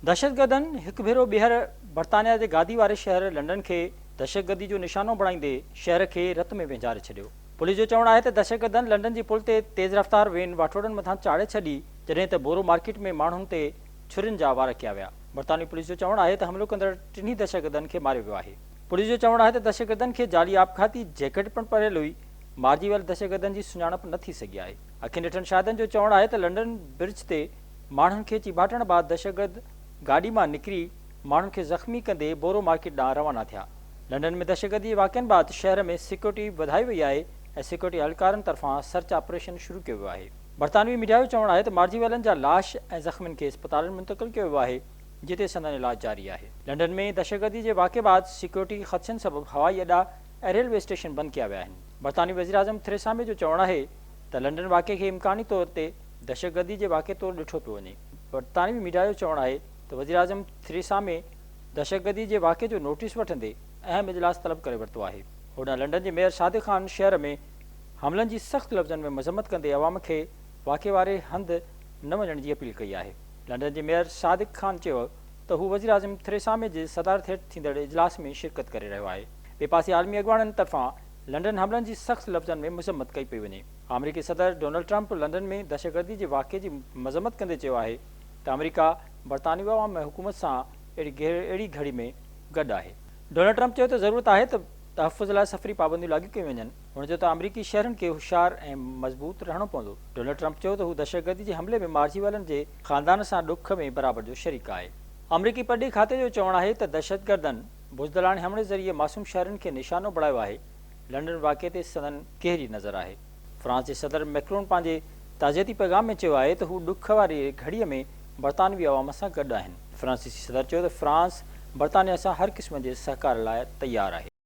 دهشتگردن هڪ ڀيرو ٻيهر برطانيا جي گادي واري شهر لنڊن کي دهشتگردي جو نشانو بڻائيندي شهر کي رت ۾ وهنجاري ڇڏيو. پوليس جو چوڻ آهي ته دهشتگردن لنڊن جي پل تي تيز رفتار وين واٺوڙن مٿان چاڙهي ڇڏي جڏهن ته بورو مارڪيٽ ۾ ماڻهن تي ڇرين جا وار ڪيا ويا. برطانوي پوليس جو چوڻ آهي ته حملو ڪندڙ ٽنهي دهشتگردن کي ماريو ويو آهي. پوليس جو چوڻ آهي ته دهشتگردن کي جعلي آپگهاتي جيڪٽ پڻ پهريل هئي. مارجي ويل دهشتگردن جي سڃاڻپ نه ٿي سگهي آهي. اکين ڏٺن شاهدن جو چوڻ آهي ته لنڊن برج تي ماڻهن کي چيڀاٽڻ بعد دهشتگرد گاڏي مان نڪري ماڻهن کي زخمي ڪندي بورو مارڪيٽ ڏانهن روانا ٿيا. لنڊن ۾ دهشتگردي جي واقعن بعد شهر ۾ سيڪيورٽي وڌائي وئي آهي ۽ سيڪيورٽي اهلڪارن طرفان سرچ آپريشن شروع ڪيو ويو آهي. برطانوي ميڊيا جو چوڻ آهي ته مارجي ويلن جا لاش ۽ زخمين کي اسپتالن منتقل ڪيو ويو آهي جتي سندن علاج جاري آهي. لنڊن ۾ دهشتگردي جي واقعي بعد سيڪيورٽي خدشن سبب هوائي اڏا ۽ ريلوي اسٽيشن بند ڪيا ويا آهن. برطانوي وزيراعظم ٿريسا مي جو چوڻ آهي ته لنڊن واقعي کي امڪاني طور تي دهشتگردي جي واقعي طور ڏٺو پيو وڃي. برطانوي ميڊيا جو چوڻ آهي ته وزيراعظم ٿريسا مي دهشتگردي جي واقعي جو نوٽيس وٺندي اهم اجلاس طلب ڪري ورتو آهي. هوڏانهن لنڊن جي ميئر صادق خان شهر ۾ حملن جي سخت لفظن ۾ مذمت ڪندي عوام کي واقعي واري هنڌ نه وڃڻ جي اپيل ڪئي آهي. لنڊن جي ميئر صادق خان چيو ته هو وزيراعظم ٿريسا مي جي صدارت هيٺ ٿيندڙ اجلاس ۾ شرڪت ڪري رهيو آهي. ٻئي پاسي عالمي اڳواڻن طرفان لنڊن حملن جي سخت لفظن ۾ مذمت ڪئي پئي وڃي. آمريڪي صدر ڊونلڊ ٽرمپ لنڊن ۾ دهشتگردي جي واقعي جي مذمت ڪندي چيو آهي ته آمريڪا برطانوي عوام ۽ حڪومت سان اهڙي اهڙي گهڙي ۾ گڏ آهي. ڊونلڊ ٽرمپ چيو ته ضرورت آهي ته تحفظ لاء سفري پابنديون لاڳو ڪيون وڃن. هن چيو ته آمريڪي شهرين کي هوشيار ۽ مضبوط رهڻو پوندو. ڊونلڊ ٽرمپ چيو ته هو دهشتگردي جي حملي ۾ مارجي ويلن جي خاندان سان ڏک ۾ برابر جو شريڪ آهي. آمريڪي پرڏيهي کاتي جو چوڻ آهي ته دهشتگردن بزدلاڻي حملي ذريعي معصوم شهرين کي نشانو بڻايو آهي، لنڊن واقعي تي سندن گهري نظر آهي. فرانس جي صدر ميڪرون پنهنجي تعزيتي پيغام ۾ چيو آهي ته هو ڏک واري گهڙيء ۾ برطانوي عوام سان گڏ آهن. فرانسيسي صدر چيو ته فرانس برطانيا سان هر قسم جي سهڪار لاء تيار آهي.